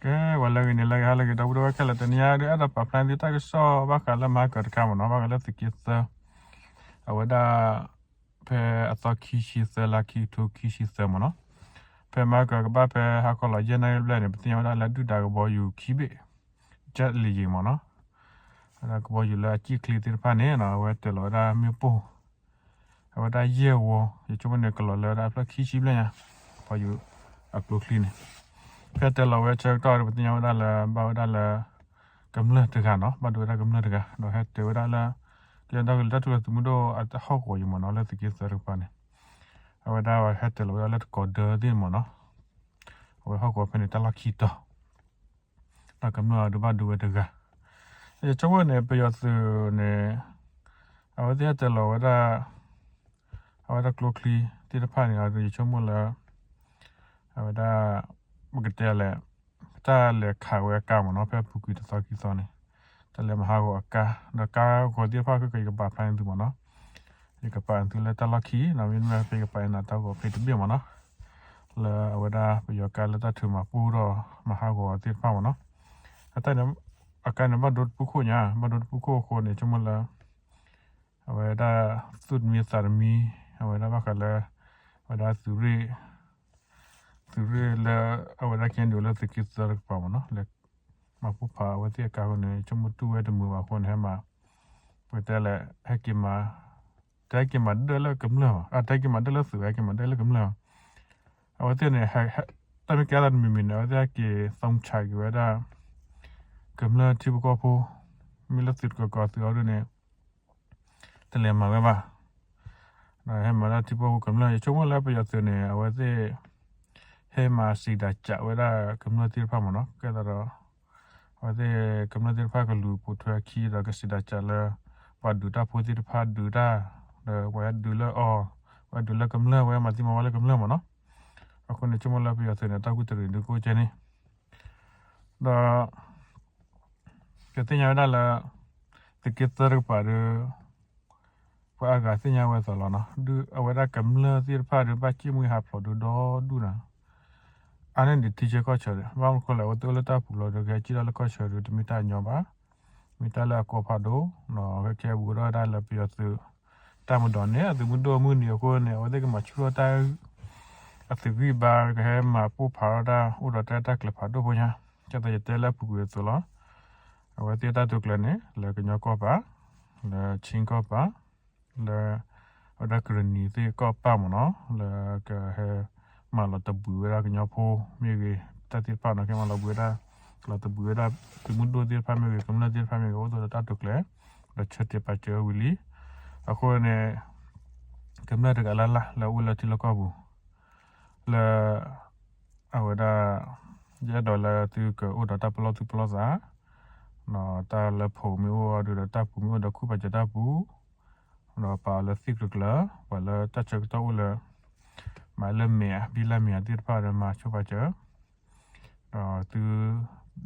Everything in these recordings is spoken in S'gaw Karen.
ကဲ ဝဲလၢဂ့ၤန့ၣ် လၢဂ့ၤ ဟါလၢဂ့ၤ ဒီပုၢ်ဝဲၢ်ခဲလၢာ် တနံၤအံၤဒုး အဲၣ်ဒိးပာ်ဖျါန့ၢ်သုတၢ်ကစီၣ်ဘၣ်ဃးလၢမဟါကၢၤတခါမ့ၢ်နီၤ, ဘၣ်ဃးလၢသုးက့သၢ အဝဲဒၣ် ဖဲအသီခံဆံသၢ လါခံကထိခံဆံသၢမ့ၢ်နီၤ, ဖဲမဟါကၢၤကဘၣ်ဖဲဟါခီလီၤယဲၢ်နၣ်ရံၣ်ဘျဲၣ်န့ၣ် ပသ့ၣ်ညါဝဲဒၣ်လၢဒုၣ်ဒါကဘီယူၤခံဘ့ၣ် ကၠၣ်လံၤယံၤမ့ၢ်နီၤ, ကဘီယူၤလၢအစံၣ်ချ့သ့ၣ်တဖၣ်န့ၣ် အဝဲတ့ၢ်လီၤဝဲဒၣ်မ့ၣ်ပိၢ် အဝဲဒၣ်ယဲၢ်ဝီ, ယဆိကမိၣ်န့ၣ် ကလီၤလၢဝဲဒၣ်အဖျၢၣ်ခံဆံဘျဲၣ်ညါ, ကဘီယူၤအကျိချံန့ၣ်, ဖဲတ့ၢ်လီၤဝဲဆၢကတီၢ်ဒီး ပသ့ၣ်ညါဝဲဒၣ်လၢ ဘၣ်ဝဲဒၣ်လၢ ကမျၢၢ်တဂၤနီၤ, ဘၣ်ဒိဝဲဒၣ်ကမျၢၢ်တဂၤ ဒီးဟဲတ့ၢ်ဝဲဒၣ်လၢ ကညီဒီကလုာ်တၢ်ထူၣ်ဖျဲးသုးမုၢ်ဒိၣ်အဟီၣ်ကဝီၤယံၤမ့ၢ်နီၤ, လၢသုးက့သၢတကပၤန့ၣ်, အဝဲဒၣ်ဟဲတ့ၢ်လီၤဝဲဒၣ်လၢတကိးဒၢသ့ၣ်မ့ၢ်နီၤ, အဝဲဟီၣ်ကဝီၤဖဲန့ၣ် တၢ်လီၢ်ခံတီၤ ဒီးကမျၢၢ်အဒုးဘၣ်ဒိဝဲတဂၤ, ယဆိကမိၣ်န့ၣ် ပယီၤသုးန့ၣ် အဝဲသ့ၣ်ဟဲတ့ၢ်လီၤဝဲဒၣ် အဝဲဒၣ်ကျိချံသ့ၣ်တဖၣ်န့ၣ် အဒုးယဆိကမိၣ်လၢ အဝဲဒၣ် ပကတဲလဲၣ် တၢ်လဲၤခးဝဲအကါမ့ၢ်နီၤ, ဖဲအပူၤကွံာ်တသီခံသီန့ၣ် တၢ်လဲၤမၤဟးဂီၤအကါ, ဒီးကါဂီၤသ့ၣ်တဖၣ်ခဲကဲ ယကပာ်ဖျါန့ၢ်သုမ့ၢ်နီၤ, ယကပာ်န့ၢ်သုလၢတၢ်လီၢ်ခံနီၤ, မ့တမ့ၢ်ဖဲယကပာ်န့ၢ်နၤတၢ်ဂီၤဖဲတဘ့ၣ်မ့ၢ်နီၤ, လၢအဝဲဒၣ်ပယီၤကါလၢတၢ်ထုးမၤပိၢ်ဒီးမၤဟးဂီၤသ့ၣ်တဖၣ်မ့ၢ်နီၤ, အတၢ်န့ၣ် အကါန့ၣ်ဘၣ်ဒိတပူၤခိၣ်ညါ, ဘၣ်ဒိတပူၤခိၣ်အဃိန့ၣ် ဆိကမိၣ်လၢ အဝဲဒၣ်သူၣ်တမံသးတမံ, အဝဲဒၣ်ဘၣ်ဃးလၢ အဝဲဒၣ်သုးရ့ၣ် သုးရ့ၣ်လၢ အဝဲဒၣ် ခဲအံၤဒုးလၢသုးက့သၢတကပၤမ့ၢ်နီၤ, လဲၤမၤပိၢ်ဖးအဝဲသ့ၣ်အကါအဃိန့ၣ် ဆိကမိၣ်တူၢ်ဝဲတမုာ်ဘၣ်အဃိန့ၣ် ဟဲမၤ ပကတဲလဲၣ် ဟဲက့ၤမၤ တဟဲက့ၤမၤဒၢၣ်လၢကမျၢၢ်ဘၣ်, တဟဲက့ၤမၤဒၢၣ်လၢသုး ဟဲက့ၤမၤဒၢၣ်လၢကမျၢၢ်ဘၣ်. အဝဲသ့ၣ်န့ၣ် တၢ်မ့ၢ်ကဲသးတမံၤမံၤန့ၣ် အဝဲသ့ၣ်ဟဲက့ၤ သုံးချ က့ၤဝဲဒၣ် ကမျၢၢ်ထံဖိကီၢ်ဖိ, မ့ၢ်လၢသုးတကီၢ်ကီၢ်သုးအီၤဒ်န့ၣ် တလဲၤမၤဝဲဘၣ်. ဒီးဟဲမၤဒၣ်ထံဖိကီၢ်ဖိကမျၢၢ် ယဆိကမိၣ်လၢပယီၤသုးန့ၣ် အဝဲသ့ၣ် ဟဲမၤစံးဒၣ်စးဝဲဒၣ်ကမျၢၢ်သ့ၣ်တဖၣ်မ့ၢ်နီၤ, ကဲသိးဒီး အဝဲသ့ၣ်ကမျၢၢ်သ့ၣ်တဖၣ်ကလူၤပိာ်ထွဲအခံဒီးကစံးဒၣ်စးလၢ ပှၤဒုးတၢ်ဖိသ့ၣ်တဖၣ်ဒုးတၢ်, ဒီးပှၤဟဲဒုးလၢအီၤ, ပှၤဒုးလၢကမျၢၢ် ပှၤဟဲမၤသံမၤဝီလၢကမျၢၢ်မ့ၢ်နီၤ. အဃိန့ၣ် ဆိကမိၣ်လၢပယီၤသုးန့ၣ် တၢ်ကူၣ်တရံးဒုးကအိၣ်ကဲန့ၣ် ဒီး ကသ့ၣ်ညါဝဲဒၣ်လၢ သုးက့သၢတကပၤဒီး ပှၤအါဂၤသ့ၣ်ညါဝဲအသိးလီၤနီၤ, ဒုးအဝဲဒၣ်ကမျၢၢ်သ့ၣ်တဖၣ်ဒီး ဘၣ်စံၣ်မှံဟးဖျိးဒုးဒီဒူၣ်နီၤ, အါန့ၢ်ဒံးထံဆၢကီၢ်ဆၢဒီး ဘၣ်မနုၤအဃိလဲၣ် အဝဲသ့ၣ်အိၣ်လၢတၢ်ပူၤလီၤဒီး ကဟဲစံၣ်ထီၣ်လၢကီၢ်ဆၢဒီး တမ့ၢ်တၢ်ညီဘၣ်, မ့ၢ်တၢ်လၢအကီဖးဒိၣ်, ဒီးခဲအံၤဘူးဒီးဝဲဒၣ်လၢပယီၤသုး တၢ်မၤဒိးန့ၢ် အသုးမုၢ်ဒိၣ်မုၢ်နံၤအဃိန့ၣ် အဝဲသ့ၣ်ကမၤဆူၣ်ထီၣ်တၢ် အသုးဂံၢ်ဘါ ကဟဲမၤပိၢ်ဖးထီၣ်တၢ် အိၣ်ဒီးတၢ် တၢ်ကျဲၤဖးဒိၣ်ဖိညါ, ကဲသိးယတဲလၢအပူၤကွံာ်အသိးလီၤ. အဝဲသ့ၣ်တၢ်တိာ်ကျဲၤန့ၣ် လၢကညီကီၢ်ပၤ, လၢခ့ကီၢ်ပၤ, လၢ အဝဲဒၣ်ကရ့ၣ်နံၤသ့ၣ်ကီၢ်ပၤမ့ၢ်နီၤ, လၢကဟဲမၤလီၤတဘှံးဝဲဒၣ်ကညီဖိမ့ၢ်ဂ့ၤ, တၢ်သ့ၣ်တဖၣ်နီၤ ကဟဲမၤလီၤဘှံးဝဲဒၣ်, လီၤတဘှံးဝဲဒၣ် သုးမုၢ်ဒိၣ်သ့ၣ်တဖၣ်မ့ၢ်ဂ့ၤ, ကမျၢၢ်သ့ၣ်တဖၣ်မ့ၢ်ဂ့ၤ အိၣ်ဒီးတၢ်တိာ်ကျဲၤ ဒီးဆၢတဲာ်ပာ်စၢၤဝံၤလံ. အဃိန့ၣ် ကမျၢၢ်တဂၤလၢ်လၢ်လၢအိၣ်လၢထံလီၢ်ကီၢ်ပူၤ လၢ အဝဲဒၣ် ယအဲၣ်ဒိးလၢသုကအိၣ်ဒီးတၢ်ပလီၢ်သူၣ်ပလီၢ်သး, ဒီးတၢ်လၢဖိးမ့ၢ်အိၣ်အီၤဒီးတၢ်ပူၤမ့ၢ်အိၣ်ဒီး ကူၣ်ပာ်စၢၤတၢ်ပူၤ, ဒီးပာ်အီၤလၢသ့ၣ်ကျၢၤကျၢၤ, ပှၤလၢတၢ်ဆၢကတီၢ်အိၣ်လၢ မၤလၢမဲာ်ဧါ ဘံၣ်လၢမဲာ်ဧါသ့ၣ်တဖၣ်ဒီးမၤဆိပာ်စၢၤ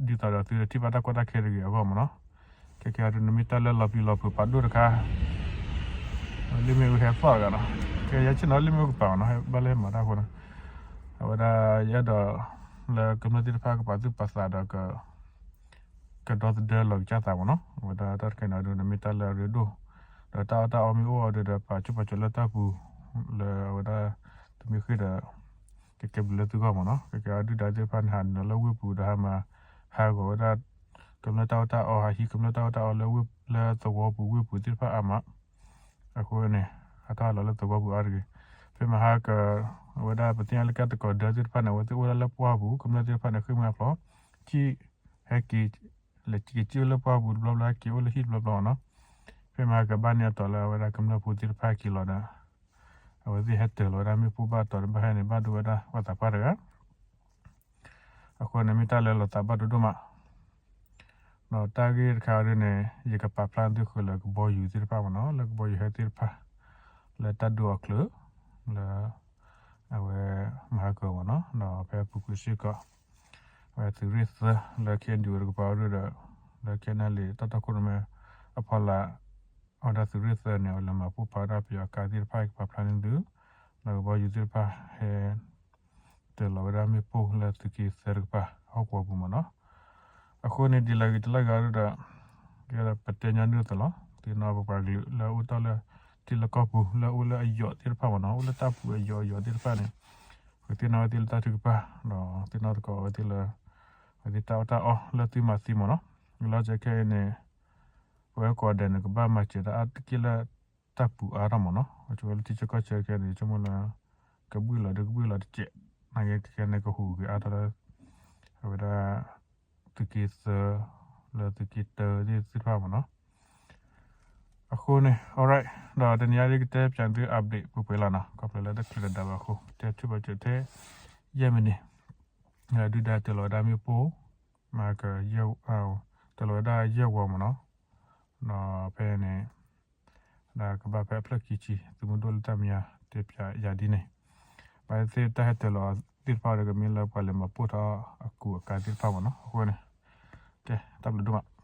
ဒီးသု ဒ်သိးဒီးသုထံၣ်ဘၣ်တၢ်ကီတၢ်ခဲတဂ့ၤအဂီၢ်မ့ၢ်နီၤ. ခဲကဲအံၤဒုး နမ့ၢ်တၢ်လၢလီၤပျံၤလီၤဖုးပာ်ဒိၣ်တခါ လ့ၣ်မ့ၣ်အူဟဲသီၣ်တဂၤနီၤ. ကဲယဲဆ့ၣ်နီၤလ့ၣ်မ့ၣ်အူကပာ်မ့ၢ်နီၤ ဘၣ်လၢမၤတၢ်အဃိနီၤ. အဝဲဒၣ်ယအဲၣ်ဒိး လၢကမျၢၢ်သ့ၣ်တဖၣ်ကပာ်သူၣ်ပာ်သးဒီး ကဒီသဒၢလီၤကစၢ်သးမ့ၢ်နီၤ. အဝဲဒၣ်တၢ်တခါန့ၣ်ဒုး နမ့ၢ်တၢ်လၢအရ့ဒိၣ် ဒီးတၢ်အီၣ်တၢ်အီမ့ၢ်အိၣ်အီၤဒုးဒီး ပာ်ဆိပာ်စၢၤလၢတၢ်ပူၤ လၢအဝဲဒၣ် တမ့ၢ်ဃ့ၢ်ဒီး ကကဲဘျုးလၢသုဂီၢ်မ့ၢ်နီၤ. ကဲကဲအဒုၣ်ဒါသ့ၣ်တဖၣ်န့ၣ် ဟးနုာ်လီၤလၢဝ့ၢ်ပူၤဒီးဟးမၤ ဟးဂီၤဝဲဒၣ် ကမျၢၢ်တၢ်အီၣ်တၢ်အီ ဟးဟံးကမျၢၢ်တၢ်အီၣ်တၢ်အီလၢ လၢသဝီပူၤဝ့ၢ်ပူၤသ့ၣ်တဖၣ်အါမး အဃိန့ၣ် ဟးထီၣ်ဟးလီၤလၢသဝီပူၤအါတဂ့ၤ. ဖဲမဟါက အဝဲဒၣ်ပသ့ၣ်ညါလၢကဲတကိးဒၢသ့ၣ်တဖၣ်န့ၣ် အဝဲသ့ၣ်အိၣ်ဒၣ်လၢပှၢ်ပူၤ ကမျၢၢ်သ့ၣ်တဖၣ်န့ၣ် ဃ့ၢ်မှံဟးဖျိး စံၣ် ဟဲက့ၤ လဲၤက့ၤစံၣ်အိၣ်လၢပှၢ်ပူၤတဘျီဘျီ ဟဲက့ၤအိၣ်လၢဟံၣ်တဘျီဘျီမ့ၢ်နီၤ. ဖဲမဟါကဘၣ်န့ၢ်အတီၤလၢအဝဲဒၣ်ကမျၢၢ်ဖိသ့ၣ်တဖၣ်က့ၤလီၤဒီး အဝဲသ့ၣ်ဟဲတၢၤလီၤဝဲဒၣ်မ့ၣ်ပိၢ်ဘၣ်တီၤဒီးဘၣ်ဟဲန့ၣ် ဘၣ်ဒိဝဲဒၣ်ပှၤသးပှၢ်တဂၤ အဃိန့ၣ်မ့ၢ်တၢ်လၢလီၤသးဘၣ်ဒိဒိၣ်မး ဒီးတၢ်ဂ့ၢ်တခါဒ်န့ၣ် ယကပာ်ဖျါသုဃုာ်လၢကဘီယူၤသ့ၣ်တဖၣ်မ့ၢ်နီၤ လၢကဘီယူၤဟဲသ့ၣ်တဖၣ် လၢတၢ်ဒုးအီၤချုး လၢ အဝဲ မဟါကၢၤမ့ၢ်နီၤ ဒီးဖဲအပူၤကွံာ်စ့ၢ်ကီး အဝဲသုးရ့ၣ်သၢ လၢ KNDO တကပၤအီၤဒုးဒီး လၢ KNLA တၢ်တီခိၣ်ရိၣ်မဲ အဖီလာ် အဝဲဒၣ်သုးရ့ၣ်သၢန့ၣ် အဝဲလဲၤမၤပိၢ်ဖးဝဲဒၣ်ပယီၤကါသ့ၣ်တဖၣ် ယကပာ်ဖျါန့ၢ်သု လၢကဘီယူၤသ့ၣ်တဖၣ်ဟဲ တၢၤလီၤဝဲဒၣ်မ့ၣ်ပိၢ်လၢသုးက့သၢတကပၤ ဟီၣ်ကဝီၤပူၤမ့ၢ်နီၤ. အဃိန့ၣ် ဒ်လဲၣ်ဂ့ၤတလၢ်ဂ့ၤဒီး ကဲဒီးပတဲညီနုၢ်အသိးလီၤ. သ့ၣ်နီၣ်ပပှၤကလုာ်လၢအအိၣ်တ့ၢ်လၢထံလၢကီၢ်ပူၤ လၢအအိၣ်လၢအယိာ်သ့ၣ်တဖၣ်မ့ၢ်နီၤ, အိၣ်လၢတၢ်ပူၤအယိာ်အယိာ်သ့ၣ်တဖၣ်န့ၣ် ဃုသ့ၣ်နီၣ်ဝဲသ့ၣ်လၢတၢ်ထုကဖၣ် ဒီးသ့ၣ်နီၣ်သကိးဝဲသ့ၣ်လၢ ဝဲသ့ၣ်တၢ်အီၣ်တၢ်အီလၢသုမၤသံမ့ၢ်နီၤ. လီၤစဲခဲအံၤန့ၣ် ပဝဲကိးဂၤဒဲးန့ၣ် ကဘၣ်မၤစၢၤတၢ်အါတက့ၢ်လၢတၢ်ပူၤအါထီၣ်မ့ၢ်နီၤ. အဝဲလၢထံဆၢကီၢ်ဆၢခဲအံၤန့ၣ် ဆိကမိၣ်လၢ ကဘှံၣ်လီၤဒီးကဘှံၣ်လီၤတစဲး နာ်က့ခဲအံၤန့ၣ် ကဟူးဂဲၤအါထီၣ်လၢ အဝဲဒၣ် သုးက့သၢ လၢသုးက့တၢသ့ၣ်တဖၣ်မ့ၢ်နီၤ. အဃိန့ၣ် alright ဒီးတနံၤအံၤကတဲပၠးသု update ပှဲၤပှဲၤလီၤနီၤ. ခီဖျိလၢတချုးတဒါဘၣ်အဃိ တဲဆူၣ်ဘၣ်စၢၤထဲ ယဲၢ်မံးနံး ဒုၣ်ဒါတၢၤလီၤဝဲဒၣ်မ့ၣ်ပိၢ် မၤက တၢၤလီၤဝဲဒၣ်ယဲၢ်ဝီမ့ၢ်နီၤ. ဒီးဖဲန့ၣ် ဒီးကဘၣ်ဖဲအဖျၢၣ်ခံဆံ သုးမုၢ်ဒိၣ်လၢတၢ်မဲာ်ညါတဲပၠးယၤဒ်န့ၣ် ဘၣ်သ့ၣ်တၢ်ဟဲတၢၤလီၤသ့ၣ်တဖၣ်ဒီး ကမ့ၢ်လၢပှၤလဲၤမၤပိၢ်ထီၣ်အကူအကၤသ့ၣ်တဖၣ်မ့ၢ်နီၤ. အဃိန့ၣ် ကဲ တၢ်ဘျုးဒိၣ်မး.